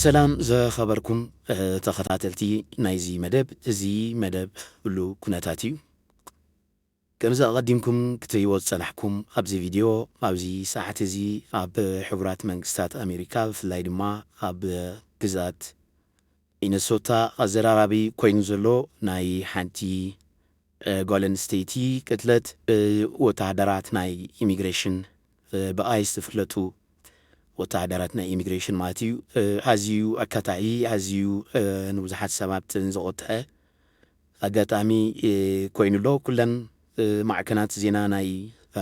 ሰላም ዝኸበርኩም ተኸታተልቲ ናይዚ መደብ። እዚ መደብ ኩሉ ኩነታት እዩ። ከምዚ ኣቐዲምኩም ክትርእይዎ ዝጸናሕኩም፣ ኣብዚ ቪድዮ ኣብዚ ሰዓት እዚ ኣብ ሕቡራት መንግስታት ኣሜሪካ፣ ብፍላይ ድማ ኣብ ግዝኣት ሚነሶታ ኣዘራራቢ ኮይኑ ዘሎ ናይ ሓንቲ ጓል ኣንስተይቲ ቅትለት ብወተሃደራት ናይ ኢሚግሬሽን፣ ብኣይስ ዝፍለጡ ወተሃደራት ናይ ኢሚግሬሽን ማለት እዩ፣ ኣዝዩ ኣካታዒ፣ ኣዝዩ ንብዙሓት ሰባት ዘቖጥዐ ኣጋጣሚ ኮይኑ ኣሎ። ኩለን ማዕከናት ዜና ናይ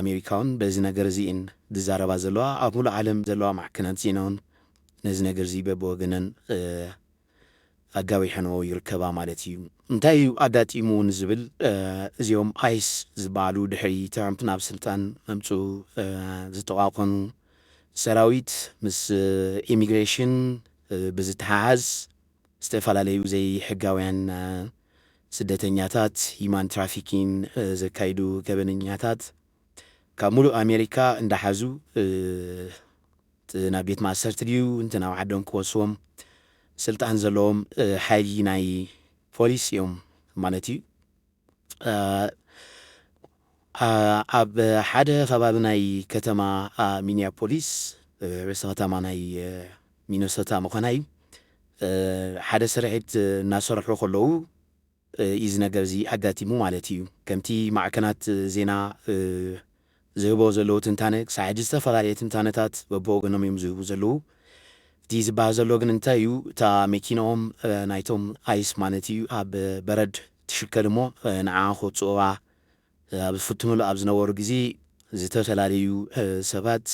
ኣሜሪካ እውን በዚ ነገር እዚ እየን ዝዛረባ ዘለዋ። ኣብ ሙሉእ ዓለም ዘለዋ ማዕከናት ዜና እውን ነዚ ነገር እዚ በብወገነን ኣጋዊሐንኦ ይርከባ ማለት እዩ። እንታይ እዩ ኣጋጢሙ ንዝብል፣ እዚኦም ኣይስ ዝበሃሉ ድሕሪ ትራምፕ ናብ ስልጣን ምምፅኡ ዝተቋቋኑ ሰራዊት ምስ ኢሚግሬሽን ብዝተሓሓዝ ዝተፈላለዩ ዘይሕጋውያን ስደተኛታት፣ ሂማን ትራፊኪን ዘካይዱ ገበነኛታት ካብ ሙሉእ ኣሜሪካ እንዳሓዙ፣ እቲ ናብ ቤት ማእሰርቲ ድዩ፣ እንተ ናብ ዓዶም ክወስዎም ስልጣን ዘለዎም ሓይሊ ናይ ፖሊስ እዮም ማለት እዩ። ኣብ ሓደ ከባቢ ናይ ከተማ ሚኒያፖሊስ፣ ርእሰ ከተማ ናይ ሚነሶታ ምዃና እዩ፣ ሓደ ስርሒት እናሰርሑ ከለዉ እዩ እዚ ነገር እዚ ኣጋጢሙ ማለት እዩ። ከምቲ ማዕከናት ዜና ዝህቦ ዘለዉ ትንታነ፣ ክሳዕ ሕጂ ዝተፈላለየ ትንታነታት በብወገኖም እዮም ዝህቡ ዘለዉ። እቲ ዝበሃል ዘሎ ግን እንታይ እዩ፣ እታ መኪንኦም ናይቶም ኣይስ ማለት እዩ ኣብ በረድ ትሽከል እሞ ንዓ ክወፅእዋ ኣብ ዝፍትኑሉ ኣብ ዝነበሩ ግዜ ዝተፈላለዩ ሰባት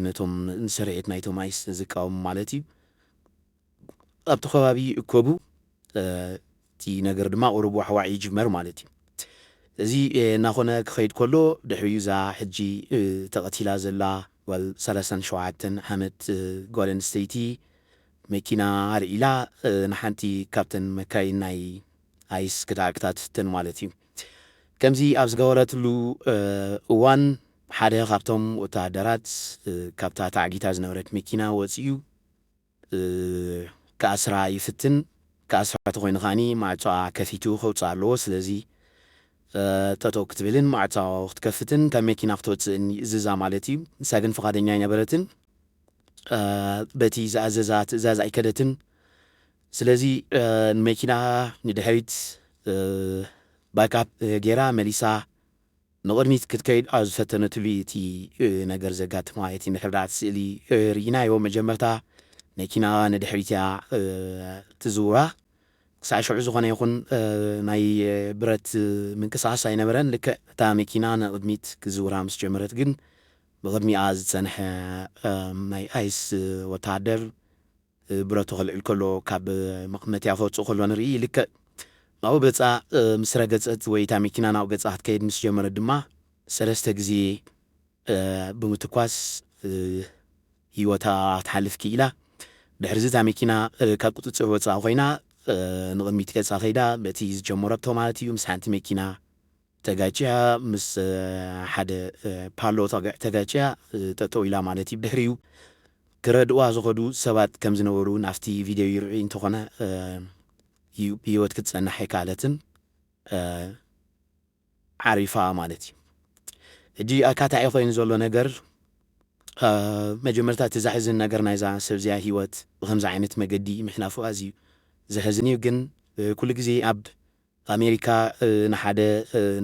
ነቶም ንስርሒት ናይቶም ኣይስ ዝቃወሙ ማለት እዩ ኣብቲ ከባቢ ይእከቡ። እቲ ነገር ድማ ቁሩብ ዋሕዋሕ ይጅመር ማለት እዩ። እዚ እናኾነ ክኸይድ ከሎ ድሕሪኡ እዛ ሕጂ ተቐቲላ ዘላ ጓል ሰላሳን ሸውዓተን ዓመት ጓል ኣንስተይቲ መኪና ኣልዒላ ንሓንቲ ካብተን መካይን ናይ ኣይስ ክትዓግታ ትፍትን ማለት እዩ። ከምዚ ኣብ ዝገበረትሉ እዋን ሓደ ካብቶም ወተሃደራት ካብታ ተዓጊታ ዝነበረት መኪና ወፂኡ ክኣስራ ይፍትን። ክኣስራ ተኮይኑ ከዓኒ ማዕፆኣ ከፊቱ ከውፅኣ ኣለዎ። ስለዚ ጠጠው ክትብልን ማዕፆ ክትከፍትን ካብ መኪና ክትወፅእን ይእዝዛ ማለት እዩ። ንሳ ግን ፍቓደኛ ኣይነበረትን። በቲ ዝኣዘዛ ትእዛዝ ኣይከደትን። ስለዚ ንመኪና ንድሕሪት ባካፕ ጌራ መሊሳ ንቕድሚት ክትከይድ ኣብ ዝፈተነትሉ እዩ እቲ ነገር ዘጋጥማ። እቲ ንሕርዳት ስእሊ ርኢናዮ። መጀመርታ መኪና ንድሕሪት እያ ትዝውራ። ክሳዕ ሽዑ ዝኾነ ይኹን ናይ ብረት ምንቅስቓስ ኣይነበረን። ልክዕ እታ መኪና ንቕድሚት ክዝውራ ምስ ጀመረት ግን ብቕድሚኣ ዝጸንሐ ናይ ኣይስ ወተሃደር ብረቱ ከልዕል ከሎ ካብ መቐመጥያ ክወጽእ ከሎ ንርኢ። ልክዕ ናብኡ ገጻ ምስ ረገጸት ወይ እታ መኪና ናብኡ ገጻ ክትከይድ ምስ ጀመረት ድማ ሰለስተ ግዜ ብምትኳስ ህይወታ ክትሓልፍ ክኢላ። ድሕሪ እዚ እታ መኪና ካብ ቁጽጽር ወጻኢ ኮይና ንቕድሚት ገጻ ከይዳ በቲ ዝጀመረቶ ማለት እዩ ምስ ሓንቲ መኪና ተጋጭያ፣ ምስ ሓደ ፓሎ ተጋጭያ ጠጠው ኢላ ማለት እዩ። ብድሕሪኡ ክረድዋ ዝኸዱ ሰባት ከም ዝነበሩ ናብቲ ቪድዮ ይርእ እንተኾነ ብህይወት ክትጸንሕ ኣይከኣለትን፣ ዓሪፋ ማለት እዩ። ሕጂ ኣካታዒ ኮይኑ ዘሎ ነገር መጀመርታ እቲ ዘሕዝን ነገር ናይዛ ሰብ እዚኣ ህይወት ብከምዚ ዓይነት መገዲ ምሕላፉ ኣዝዩ ዘሕዝን እዩ። ግን ኩሉ ግዜ ኣብ ኣሜሪካ ንሓደ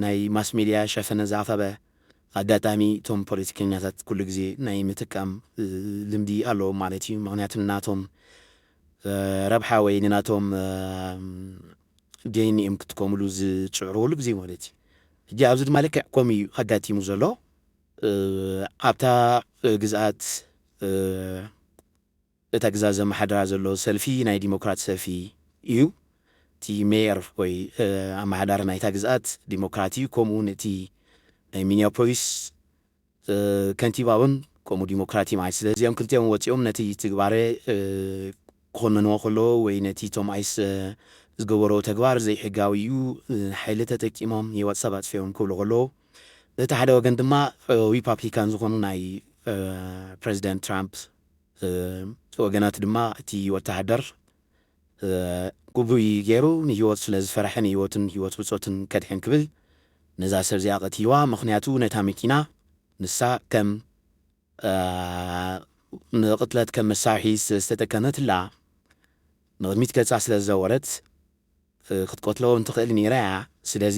ናይ ማስ ሜድያ ሸፈነ ዝኣኸበ ኣጋጣሚ እቶም ፖለቲከኛታት ኩሉ ግዜ ናይ ምጥቃም ልምዲ ኣለዎም ማለት እዩ። ምክንያቱ ንናቶም ረብሓ ወይ ንናቶም ጌይን እዮም ክጥቀምሉ ዝፅዕሩ ኩሉ ግዜ ማለት እዩ። ሕጂ ኣብዚ ድማ ልክዕ ከምኡ እዩ ኣጋጢሙ ዘሎ። ኣብታ ግዝኣት እታ ግዛት ዘመሓድራ ዘሎ ሰልፊ ናይ ዲሞክራት ሰልፊ እዩ። እቲ ሜየር ወይ ኣመሓዳሪ ናይታ ግዝኣት ዲሞክራት እዩ። ከምኡ እውን እቲ ናይ ሚኒያፖሊስ ከንቲባ እውን ከምኡ ዲሞክራት እዩ ማለት። ስለዚኦም ክልቲኦም ወፂኦም ነቲ ትግባረ ክኾነንዎ ከለዎ ወይ ነቲ ቶም ኣይስ ዝገበሮ ተግባር ዘይሕጋዊ እዩ፣ ሓይሊ ተጠቂሞም ህይወት ሰብ ኣፅፊኦም ክብሉ ከለዉ፣ በቲ ሓደ ወገን ድማ ሪፓብሊካን ዝኾኑ ናይ ፕረዚደንት ትራምፕ ወገናት ድማ እቲ ወተሃደር ግቡይ ገይሩ ንህይወት ስለ ዝፈርሐ ንህይወትን ህይወት ብጾትን ከድሕን ክብል ነዛ ሰብ እዚኣ ቀትልዋ። ምኽንያቱ ነታ መኪና ንሳ ከም ንቕትለት ከም መሳርሒ ዝተጠቀመትላ ንቕድሚት ገጻ ስለ ዝዘወረት ክትቀትሎ እንትኽእል ነይራ እያ። ስለዚ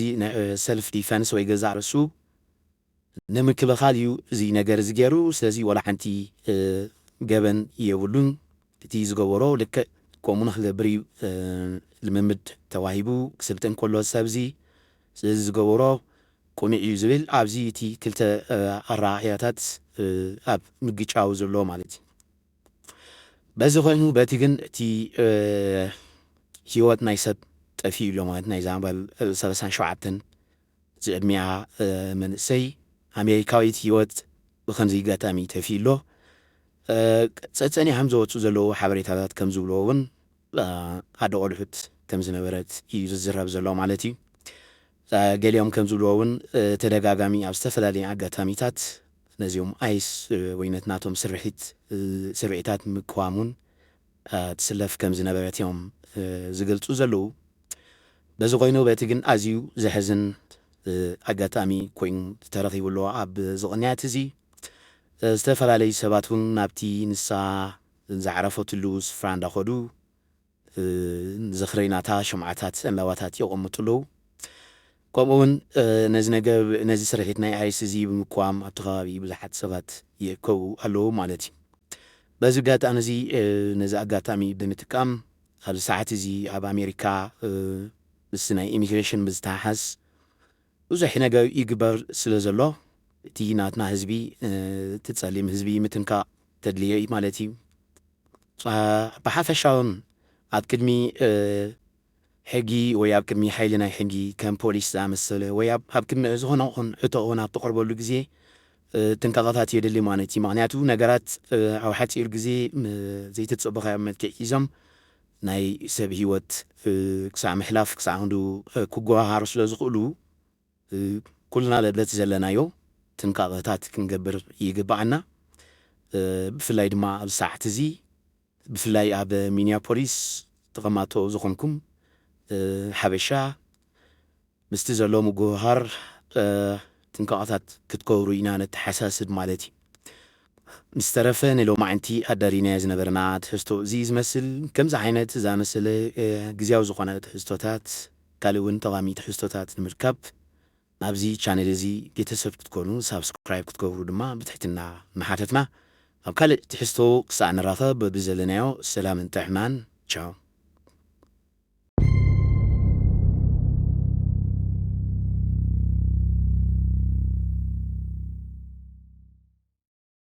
ሰልፍ ዲፈንስ ወይ ገዛእ ርእሱ ንምክልኻል እዩ እዚ ነገር እዚ ገይሩ። ስለዚ ወላ ሓንቲ ገበን የብሉን። እቲ ዝገበሮ ልክዕ ከምኡ ንክገብር እዩ ልምምድ ተዋሂቡ ክስልጥን ከሎ ሰብ እዚ። ስለዚ ዝገበሮ ቅኑዕ እዩ ዝብል ኣብዚ እቲ ክልተ ኣረኣእያታት ኣብ ምግጫው ዘሎ ማለት እዩ። በዚ ኮይኑ በቲ ግን እቲ ህይወት ናይ ሰብ ጠፊኡ ኣሎ ማለት ናይ ዛምባል ሰላሳን ሸውዓተን ዝዕድሚኣ መንእሰይ ኣሜሪካዊት ህይወት ብከምዚ ኣጋጣሚ ተፊኡ ኣሎ። ጸጸኒሖም ዝወፁ ዘለዉ ሓበሬታታት ከም ዝብልዎ እውን ኣደ ቆልሑት ከም ዝነበረት እዩ ዝዝረብ ዘሎ ማለት እዩ። ገሊኦም ከም ዝብልዎ እውን ተደጋጋሚ ኣብ ዝተፈላለዩ ኣጋጣሚታት ነዚኦም ኣይስ ወይ ነቲ ናቶም ስርሒት ስርዒታት ምቅዋም እውን ትስለፍ ከም ዝነበረት እዮም ዝገልፁ ዘለዉ። በዚ ኮይኑ በቲ ግን ኣዝዩ ዘሕዝን ኣጋጣሚ ኮይኑ ተረኺቡ ኣሎ። ኣብ ዝቕንያት እዚ ዝተፈላለዩ ሰባት እውን ናብቲ ንሳ ዝዓረፈትሉ ስፍራ እንዳኸዱ ዝኽሪ ናታ ሽምዓታት ዕምባባታት የቐምጡ ኣለዉ። ከምኡ እውን ነዚ ነገር ነዚ ስርሒት ናይ ኣይስ እዚ ብምቅዋም ኣብቲ ከባቢ ብዙሓት ሰባት ይእከቡ ኣለዉ ማለት እዩ። በዚ ኣጋጣሚ እዚ ነዚ ኣጋጣሚ ብምጥቃም ኣብዚ ሰዓት እዚ ኣብ ኣሜሪካ ምስ ናይ ኢሚግሬሽን ብዝተሓሓዝ ብዙሕ ነገር ይግበር ስለ ዘሎ እቲ ናትና ህዝቢ እቲ ጸሊም ህዝቢ ምትንካእ ተድልዮ እዩ ማለት እዩ። ብሓፈሻውን ኣብ ቅድሚ ሕጊ ወይ ኣብ ቅድሚ ሓይሊ ናይ ሕጊ ከም ፖሊስ ዝኣመሰለ ወይ ኣብ ቅድሚ ዝኾነ ኹን ሕቶ ኹን ኣብ ትቐርበሉ ግዜ ጥንቃቐታት የድሊ ማለት እዩ። ምኽንያቱ ነገራት ኣብ ሓፂር ግዜ ዘይተፀበኻዮ መልክዕ ሒዞም ናይ ሰብ ህይወት ክሳዕ ምሕላፍ ክሳዕ ክንዱ ክጓሃሩ ስለ ዝኽእሉ ኩልና ለብለቲ ዘለናዮ ጥንቃቐታት ክንገብር ይግባኣና። ብፍላይ ድማ ኣብ ሰዓት እዚ ብፍላይ ኣብ ሚኒያፖሊስ ተቐማጦ ዝኾንኩም ሓበሻ ምስቲ ዘሎ ምጉህሃር ጥንቃቐታት ክትገብሩ ኢና ነተሓሳስብ ማለት እዩ። ምስ ተረፈ ንሎማዕንቲ ኣዳሊናዮ ዝነበርና ትሕዝቶ እዚ ዝመስል። ከምዚ ዓይነት ዝኣመሰለ ግዜያዊ ዝኾነ ትሕዝቶታት ካልእ እውን ጠቓሚ ትሕዝቶታት ንምርካብ ናብዚ ቻነል እዚ ቤተሰብ ክትኮኑ ሳብስክራይብ ክትገብሩ ድማ ብትሕትና መሓተትና። ኣብ ካልእ ትሕዝቶ ክሳዕ ንራኸብ ብዘለናዮ ሰላምን ጥዕናን ቻው።